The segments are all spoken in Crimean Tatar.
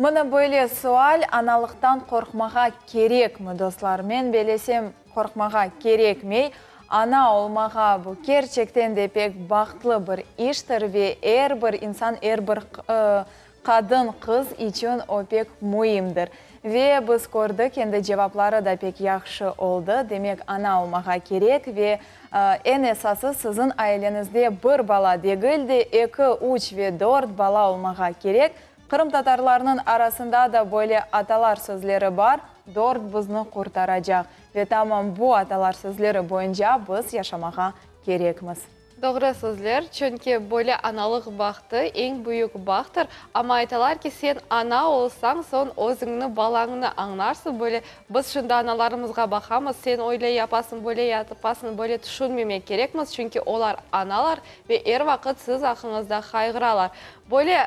Mına böyle sual, analıqtan qorqmağa kerekmi, dostlar? Men belesem, qorqmağa kerekmey. Ana olmağa bu kerçekten de pek bahtlı bir iştir ve er bir insan, er bir qadın, qız içün o pek müimdir. Ve biz kördik, endi cevapları da pek yahşı oldı. Demek, ana olmağa kerek ve eñ esası siziñ aileñizde bir bala degil de, eki, üç ve dört bala olmağa kerek. Qırımtatarlarnıñ arasında da böyle atalar sözleri bar, Dört bizni qurtaracaq. Ve tamam bu atalar sözleri boyunca biz yaşamağa kerekmiz. Doğru sözler, çünki böyle analıq bahtı eñ büyük bahtır. Amma aytalar ki, sen ana olsañ, soñ özüñni, balañnı añlarsıñ. Böyle biz şimdi analarımızğa baqamız, sen öyle yapasıñ, böyle yapasıñ, böyle tüşünmemek kerekmiz, çünki olar analar ve er vaqıt siz aqqıñızda qayğıralar. Böyle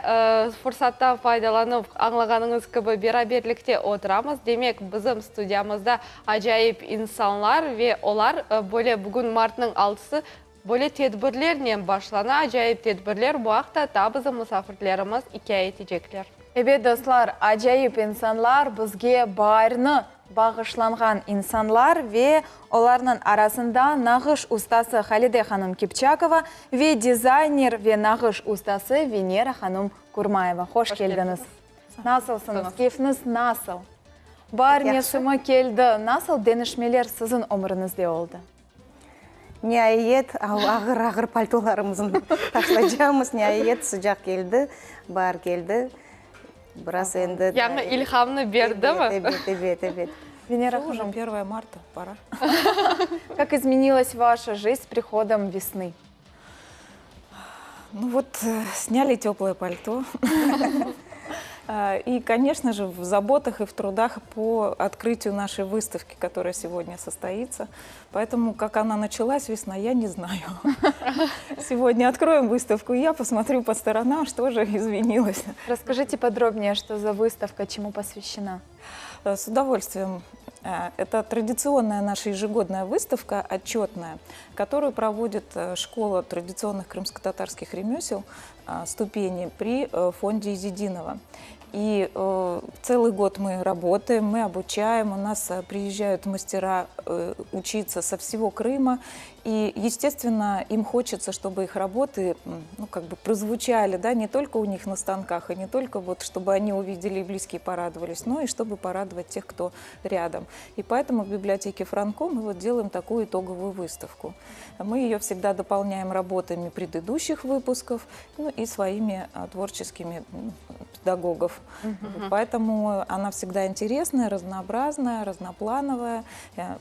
fırsattan faydalanıp, añlağanıñız kibi, beraberlikte oturamız. Demek, bizim studiyamızda acayip insanlar ve olar böyle bugün martnıñ altısı böyle tedbirlernen başlana, acayip tedbirler. Bu aqta taa bizim musafirlerimiz ikâye etecekler. Ebet, dostlar, acayip insanlar, bizge baarni bağışlanğan insanlar ve olarnıñ arasında nağış ustası Halide hanım Kipçakova ve dizayner ve nağış ustası Venera hanım Kurmayeva. Hoş keldiñiz! Nasılsıñız? Keyfiñiz nasıl? Baar mevsimi keldi. Nasıl deñişmeler siziñ ömüriñizde oldı? Niayet, ağır-ağır paltolarımıznı taşlaycaqmız. Niayet, sıcaq keldi, baar keldi. Biraz endi... Yañı ilhamnı berdimi? Ebet, ebet, ebet. Venera hanım. Уже первое марта, пора. Как изменилась ваша жизнь с приходом весны? Ну вот, сняли теплое пальто. И, конечно же, в заботах и в трудах по открытию нашей выставки, которая сегодня состоится. Поэтому, как она началась, весна, я не знаю. Сегодня откроем выставку, и я посмотрю по сторонам, что же изменилось. Расскажите подробнее, что за выставка, чему посвящена? С удовольствием. Это традиционная наша ежегодная выставка, отчетная, которую проводит школа традиционных крымско-татарских ремесел «Ступени» при фонде Изединова. И целый год мы работаем, мы обучаем, у нас приезжают мастера учиться со всего Крыма. И, естественно, им хочется, чтобы их работы, ну, как бы прозвучали, да, не только у них на станках, и не только вот, чтобы они увидели и близкие порадовались, но и чтобы порадовать тех, кто рядом. И поэтому в библиотеке Франко мы вот делаем такую итоговую выставку. Мы ее всегда дополняем работами предыдущих выпусков, ну, и своими творческими педагогов. Поэтому она всегда интересная, разнообразная, разноплановая,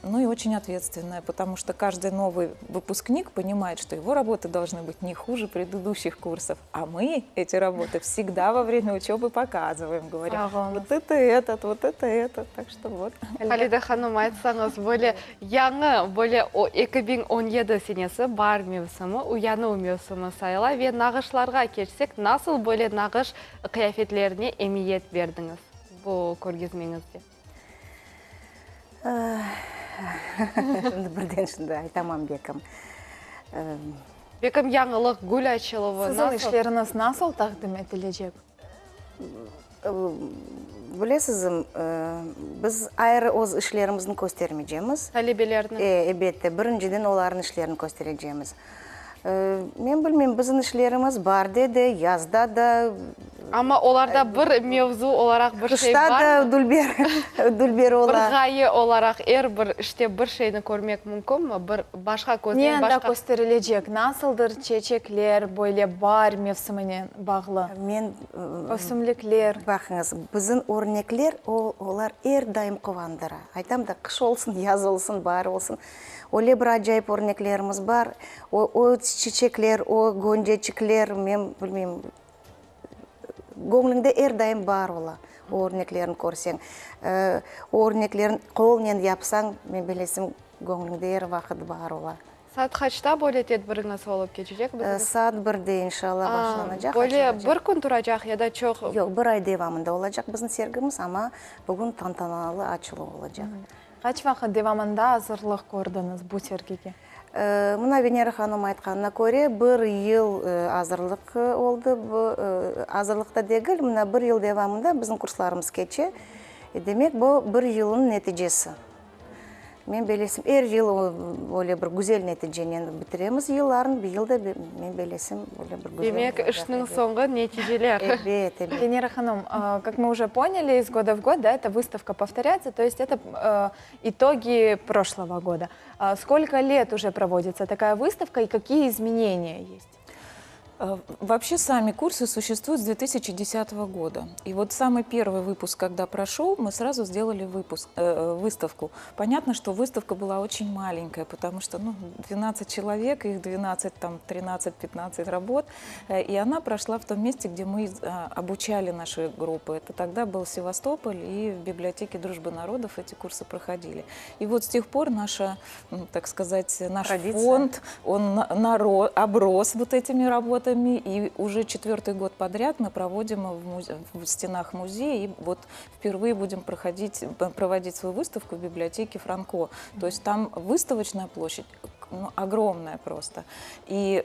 ну и очень ответственная, потому что каждый новый выпускник понимает, что его работы должны быть не хуже предыдущих курсов. А мы эти работы всегда во время учебы показываем, говорим, вот это этот, вот это этот, так что вот. Halide hanım, aytsañız, böyle yañı, böyle o 2017 senesi baar mevsimi, uyanuv mevsimi sayıla ve nağışlarğa keçsek, nasıl böyle nağış qıyafetlerine emiyet berdiñiz bu körgezmeñizde? Şimdi birden şimdi aytamam bekim. Bekim yañılıq, gül açıluvı Siziñ nasıl? işleriñiz nasıl taqdim etilecek? Bilesizmi, biz ayrı öz işlerimizni köstermeycemiz. Talebelerniñ. Elbette, birinciden olarnıñ işlerini kösterecemiz. Men bilmeyim, bizim işlerimiz baarde de, yazda da. Amma olarda bir mevzu olaraq bir şey barmı? Qışta da dülber, dülber ola. Bir ğaye olaraq er bir işte bir şeyni körmek mümkünmi? Bir başqa köznen, Ne anda başqa. kösterilecek? Nasıldır çeçekler böyle baar mevsiminen bağlı? Men. Ösümlikler. Baqıñız, bizim örnekler, o, olar er daim quvandıra. Aytam da, qış olsun, yaz olsun, baar olsun. Öyle bir acayip örneklerimiz bar. O, o çiçekler, o gönceçikler, men bilmeyim, göñlüñde er daim bar ola, o örneklerni körseñ. O örneklerni qolnen yapsañ, men bilesem, göñlüñde er vaqıt bar ola. Saat qaçta böyle tedbiriñiz olıp keçecek? Saat birde, inşallah, başlanacaq, Böyle açılacaq. bir kün turacaq ya da çoq? Yoq, bir ay devamında olacaq bizim sergimiz, amma bugün tantanalı açıluv olacaq. Qaç vaqıt devamında azırlıq kördiñiz bu sergige? Mına Venera hanım aytqanına köre, bir yıl azırlıq oldı. Bu azırlıq da degil, mına bir yıl devamında bizim kurslarımız keçe. Demek, bu bir yılnıñ neticesi. Men belesem, er yıl öyle bir güzel neticenen bitiremiz yıllarnı, bu yıl da, men belesem, öyle bir güzel Demek, olacaq. işniñ soñu neticeler. Ebet, ebet. Venera hanım, как мы уже поняли, из года в год, да, эта выставка повторяется, то есть это итоги прошлого года. Сколько лет уже проводится такая выставка и какие изменения есть? Вообще сами курсы существуют с 2010 года. И вот самый первый выпуск, когда прошел, мы сразу сделали выпуск, выставку. Понятно, что выставка была очень маленькая, потому что ну, 12 человек, их 12, там, 13, 15 работ. И она прошла в том месте, где мы обучали наши группы. Это тогда был Севастополь, и в библиотеке Дружбы народов эти курсы проходили. И вот с тех пор наша, так сказать, наш Традиция. фонд, он оброс вот этими работами, и уже четвертый год подряд мы проводим в стенах музея, и вот впервые будем проводить свою выставку в библиотеке Франко. То есть там выставочная площадь ну, огромная просто. И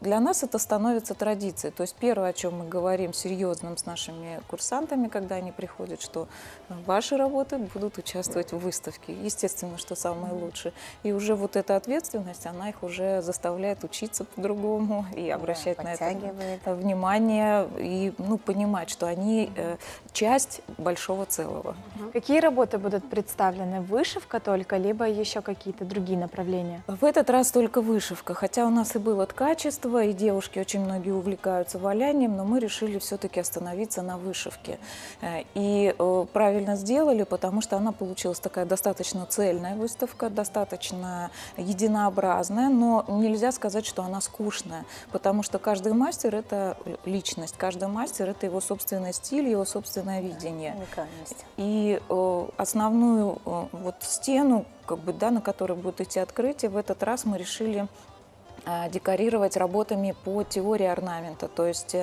для нас это становится традицией. То есть первое, о чем мы говорим серьезным с нашими курсантами, когда они приходят, что ваши работы будут участвовать в выставке. Естественно, что самое лучшее. И уже вот эта ответственность, она их уже заставляет учиться по-другому и обращать на это подтягивает. внимание и ну, понимать, что они часть большого целого. Какие работы будут представлены? Вышивка только, либо еще какие-то другие направления? В этот раз только вышивка, хотя у нас и было ткачество, и девушки очень многие увлекаются валянием, но мы решили все-таки остановиться на вышивке. И правильно сделали, потому что она получилась такая достаточно цельная выставка, достаточно единообразная, но нельзя сказать, что она скучная, потому что каждый мастер – это личность, каждый мастер – это его собственный стиль, его собственное видение. Уникальность. И основную вот стену, как бы, да, на которой будет идти открытие, в этот раз мы решили декорировать работами по теории орнамента, то есть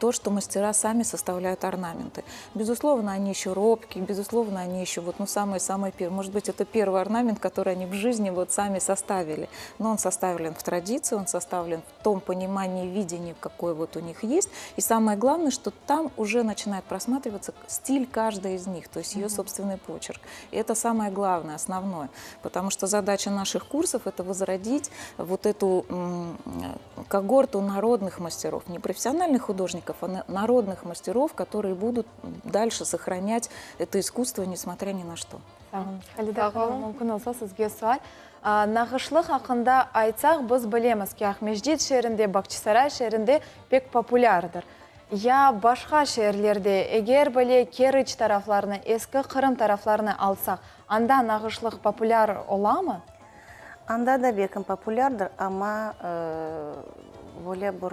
то, что мастера сами составляют орнаменты. Безусловно, они еще робкие, безусловно, они еще вот, ну, самые-самые первые. Может быть, это первый орнамент, который они в жизни вот сами составили. Но он составлен в традиции, он составлен в том понимании, видении, какое вот у них есть. И самое главное, что там уже начинает просматриваться стиль каждой из них, то есть ее собственный почерк. И это самое главное, основное, потому что задача наших курсов – это возродить вот эту когорту народных мастеров, не профессиональных художников, а народных мастеров, которые будут дальше сохранять это искусство, несмотря ни на что. Halide hanım, mümkün olsa sizge sual. Nağışlıq aqqında aytsaq, biz bilemiz ki, Aqmescit şeerinde, Bağçasaray şeerinde pek populârdır. Ya başqa şeerlerde, eger bile Keriç taraflarını, Eski Qırım taraflarını alsaq, anda nağışlıq populâr olamı? Anda da belkim populârdır, amma böyle bir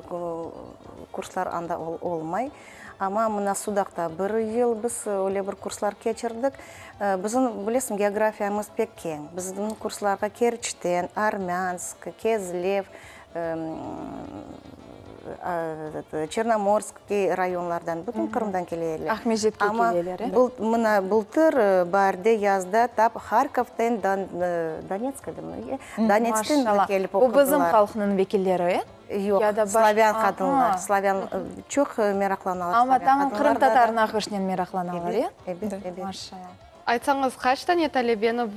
kurslar anda olmay. Amma mına Sudaqta bir yıl biz öyle bir kurslar keçirdik. Bizim, bilesiñ, geografiyamız pek keñ. Bizim kurslarğa Keriçten, Armânsk, Kezlev, Çernomorskiy rayonlardan, bütün Qırımdan keleler. Aqmescitke keleler, e? Amma mına bıltır baarde, yazda tap Harkovten, Donetskdemi? Donetskten kelip oqudılar. Bu bizim halqnıñ vekilleri, e? Yoq, slavân qadınlar, slavân çoq meraqlanalar. Amma tamam qırımtatar nağışnen meraqlanalar, e? Ebet, ebet. Maşallah. Aytsañız, qaç tane talebeni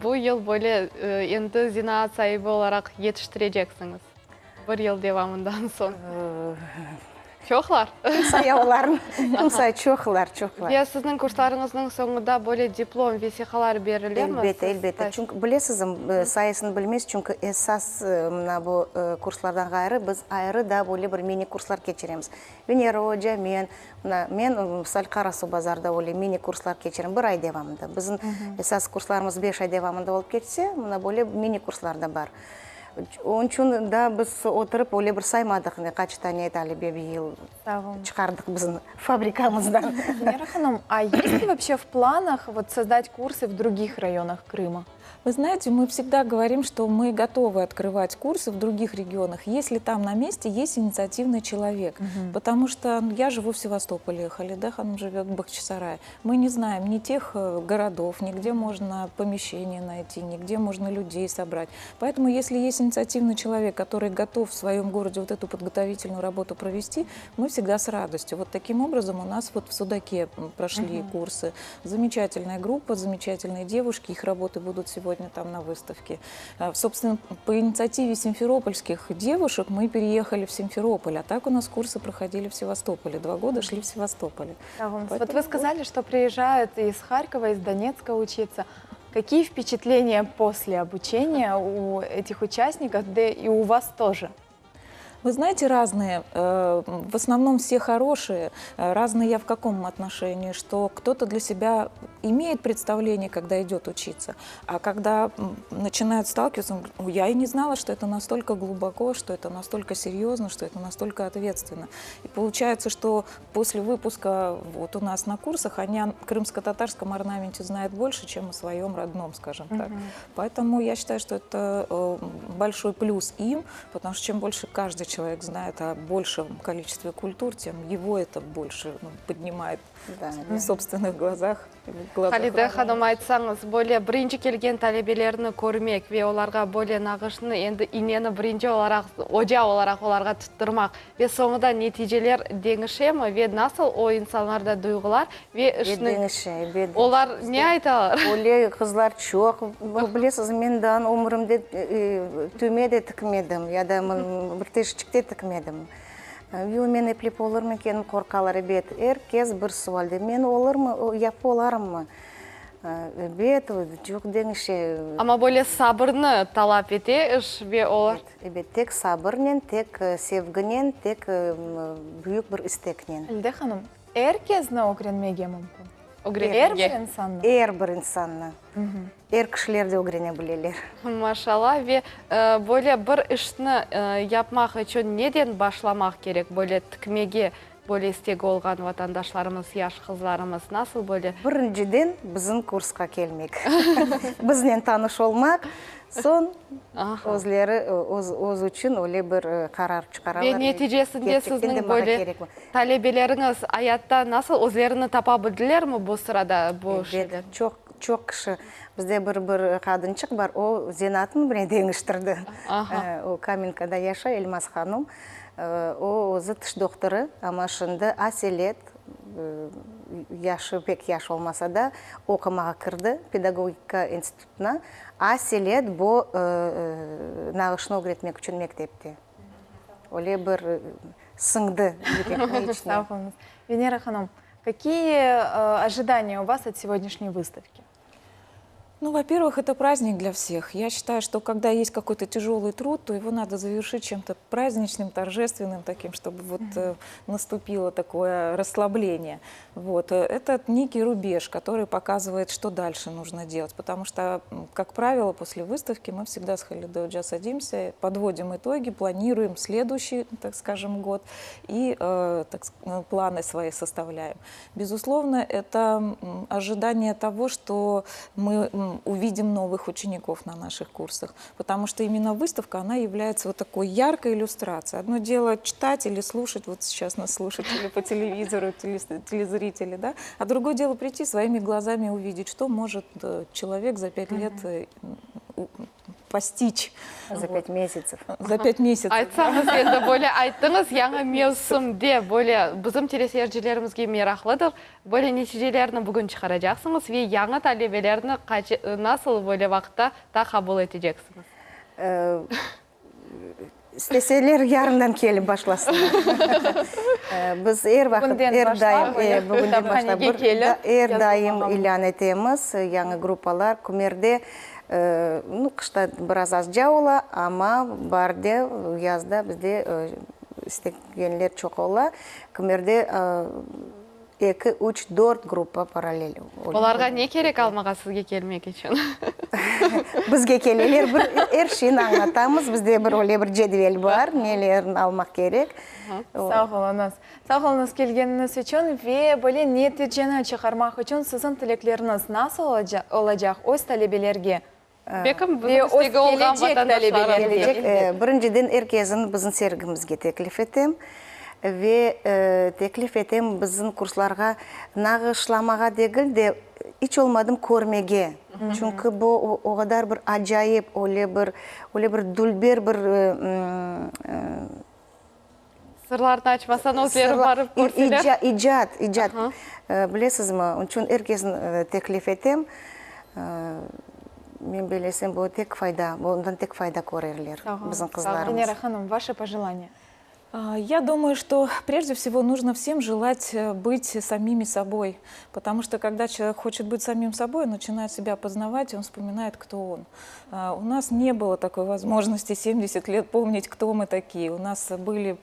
bu yıl böyle endi zenaat saibi olaraq yetiştireceksiñiz? Bir yıl devamından soñ. Çoqlar? Kim saya olarnı? Kim saya? Çoqlar, çoqlar. Ve sizniñ kurslarıñıznıñ soñunda böyle diplom, vesiqalar berilemi? Elbette, elbette. Çünki, bilesizmi, sayısını bilmez, çünki esas mına bu kurslardan ğayrı biz ayrı da böyle bir mini kurslar keçiremiz. Venera oca, men, mına men, misal, Qarasuvbazarda öyle mini kurslar keçirem bir ay devamında. Bizim esas kurslarımız beş ay devamında olıp keçse, mına böyle mini kurslar da bar. Onıñ içün daa biz oturıp öyle bir saymadıq, ne qaç tane talebe bir yıl çıqardıq bizim fabrikamızdan. Venera hanım, a есть ли вообще в планах вот создать курсы в других районах Крыма? Вы знаете, мы всегда говорим, что мы готовы открывать курсы в других регионах, если там на месте есть инициативный человек. Угу. Потому что я живу в Севастополе, Халиде Ханум живет в Бахчисарае. Мы не знаем ни тех э, городов, нигде можно помещение найти, нигде можно людей собрать. Поэтому если есть инициативный человек, который готов в своем городе вот эту подготовительную работу провести, мы всегда с радостью. Вот таким образом у нас вот в Судаке прошли угу. курсы. Замечательная группа, замечательные девушки, их работы будут сегодня там на выставке. Э, собственно, по инициативе симферопольских девушек мы переехали в Симферополь, а так у нас курсы проходили в Севастополе. Два года шли в Севастополе. Да, вот вы сказали, что приезжают из Харькова, из Донецка учиться. Какие впечатления после обучения у этих участников, да и у вас тоже? Вы знаете, разные. Э, в основном все хорошие. Э, разные я в каком отношении, что кто-то для себя имеет представление, когда идет учиться, а когда начинает сталкиваться, он говорит, я и не знала, что это настолько глубоко, что это настолько серьезно, что это настолько ответственно. И получается, что после выпуска вот у нас на курсах они о крымско-татарском орнаменте знают больше, чем о своем родном, скажем так. Угу. Поэтому я считаю, что это э, большой плюс им, потому что чем больше каждый человек знает о большем количестве культур, тем его это больше ну, поднимает да, в собственных глазах. Халиде hanım aytsañız, böyle birinci kelgen talebelerni körmek ve olarğa böyle nağışnı endi ineni birinci olaraq, oca olaraq olarğa tuttırmaq ve soñuda neticeler deñişemi ve nasıl o insanlarda duyğular ve işniñ Deñişe, ebet. Olar ne aytalar? Öyle qızlar çoq. Bilesiz, men daa ömürimde tüme de tikmedim, ya da bir teşiçik de tikmedim. Yoq, men eplep olurmı ekenim, qorqalar, ebet. Er kes bir sual de, men olurmı, yapıp olarımmı? Ebet, çoq deñişe. Amma böyle sabırnı talap ete iş ve olar. Ebet, ebet, tek sabırnen, tek sevginen, tek büyük bir isteknen. Halide hanım, Er kezni ögrenmege mümkün. Ögrenmege. Er bir insannı. Er bir insannı. Er kişiler de ögrene bileler. Maşallah. Ve böyle bir işni yapmaq içün neden başlamaq kerek? Böyle tikmege böyle istegi olğan vatandaşlarımız, yaş qızlarımız nasıl böyle? Birinciden bizim kursqa kelmek. Biznen tanış olmaq. Soñ özleri öz içün öyle bir qarar çıqaralar. Ve neticesinde sizniñ böyle talebeleriñiz ayatta nasıl özlerini tapa bildilermi bu sırada, bu şeyler? Ebet, çoq, çoq kişi. Bizde bir bir qadınçıq bar, o zenaatını bile deñiştirdi. O Kamenkada yaşay, Elmaz hanım. O özü tiş doktorı, amma şimdi aselet, yaşı pek yaş olmasa da, oqumağa kirdi pedagogika institutına. Aselet bu nağışnı ögretmek içün mektepte. Öyle bir siñdi yürekniñ içine. Sağ oluñız. Venera hanım, kakiye ojidaniya u vas ot segodняшней выставки? Ну, во-первых, это праздник для всех. Я считаю, что когда есть какой-то тяжелый труд, то его надо завершить чем-то праздничным, торжественным таким, чтобы вот э, наступило такое расслабление. Вот. Э, это некий рубеж, который показывает, что дальше нужно делать. Потому что, как правило, после выставки мы всегда с Халидой Оджа садимся, подводим итоги, планируем следующий, так скажем, год и э, так, э, планы свои составляем. Безусловно, это ожидание того, что мы увидим новых учеников на наших курсах, потому что именно выставка, она является вот такой яркой иллюстрацией. Одно дело читать или слушать, вот сейчас нас слушатели по телевизору, телезрители, да, а другое дело прийти своими глазами увидеть, что может э, человек за пять лет э, постичь. За пять месяцев. За пять месяцев. Aytsañız endi, böyle ayttıñız, yañı mevsimde böyle bizim teleseyircilerimizge meraqlıdır. Böyle neticelerni bugün çıqaracaqsıñız ve yañı talebelerni nasıl böyle vaqıtta ta qabul eteceksiñiz? İsteseler, yarından kelip başlasınlar. Biz er vaqıt, er daim, bugünden başlap, er daim ilân etemiz yañı gruppalar. Kümerde, nu, qışta biraz azca ola, amma baarde, yazda bizde istegenler çoq ola. Kümerde Eki, üç, dört gruppa parallel. Olarğa ne kerek almağa sizge kelmek içün? Bizge keleler, bir er şeyni añlatamız, bizde bir öyle bir cedvel bar, nelerini almaq kerek. Sağ oluñız. Sağ oluñız kelgeniñiz içün ve böyle neticeni çıqarmaq içün siziñ tilekleriñiz nasıl olacaq öz talebelerge? Bekim, bizim istegi olğan vatandaşlarımız. Kelecek, birinciden er kesni bizim sergimizge teklif etem ve teklif etem bizim kurslarğa nağışlamağa degil de, iç olmadım körmege. Çünki bu o qadar bir acayip, öyle bir, öyle bir dülber bir Sırlarnı açmasañ, özleri barıp körseler. İcat, icat. Bilesizmi, onıñ içün er kesni teklif etem. Men belesem, bu tek fayda, bundan tek fayda körerler bizim qızlarımız. Venera hanım, vaşe pojelaniya? Я думаю, что прежде всего нужно всем желать э, быть самими собой, потому что когда человек хочет быть самим собой, он начинает себя познавать, он вспоминает, кто он. У нас не было такой возможности 70 лет помнить, кто мы такие. У нас были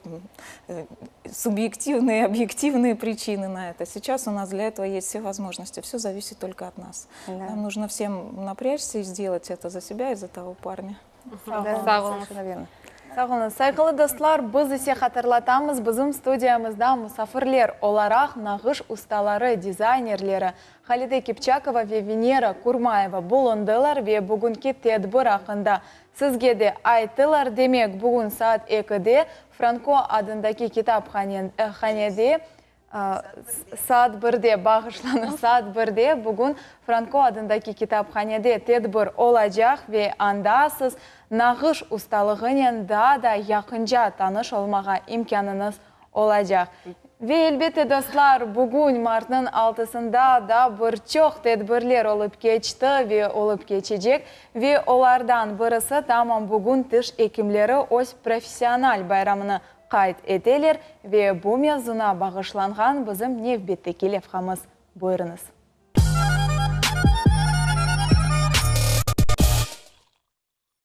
э, субъективные и объективные причины на это. Сейчас у нас для этого есть все возможности. Все зависит только от нас. Да. Нам нужно всем напрячься и сделать это за себя и за того парня. Да, Sağ oluñız. совершенно верно. Sağ oluñız. Sayğılı dostlar, biz ise hatırlatamız, bizim studiyamızda musafirler olaraq nağış ustaları, dizaynerleri Halide Kipçakova ve Venera Kurmayeva bulundılar ve bugünki tedbir aqqında sizge de ayttılar. Demek, bugün saat ekide Franko adındaki kitaphanede, Saat birde, bağışlanıñ, saat birde bugün Franko adındaki kitaphanede tedbir olacaq ve anda siz nağış ustalığınen daa da yaqınca tanış olmağa imkânıñız olacaq. Ve elbette, dostlar, bugün, martnıñ altısında da bir çoq tedbirler olıp keçti ve olıp keçecek ve olardan birisi tamam bugün tiş ekimleri öz professional bayramını qayd eteler ve bu mevzuna bağışlanğan bizim nevbetteki levhamız. Buyurıñız.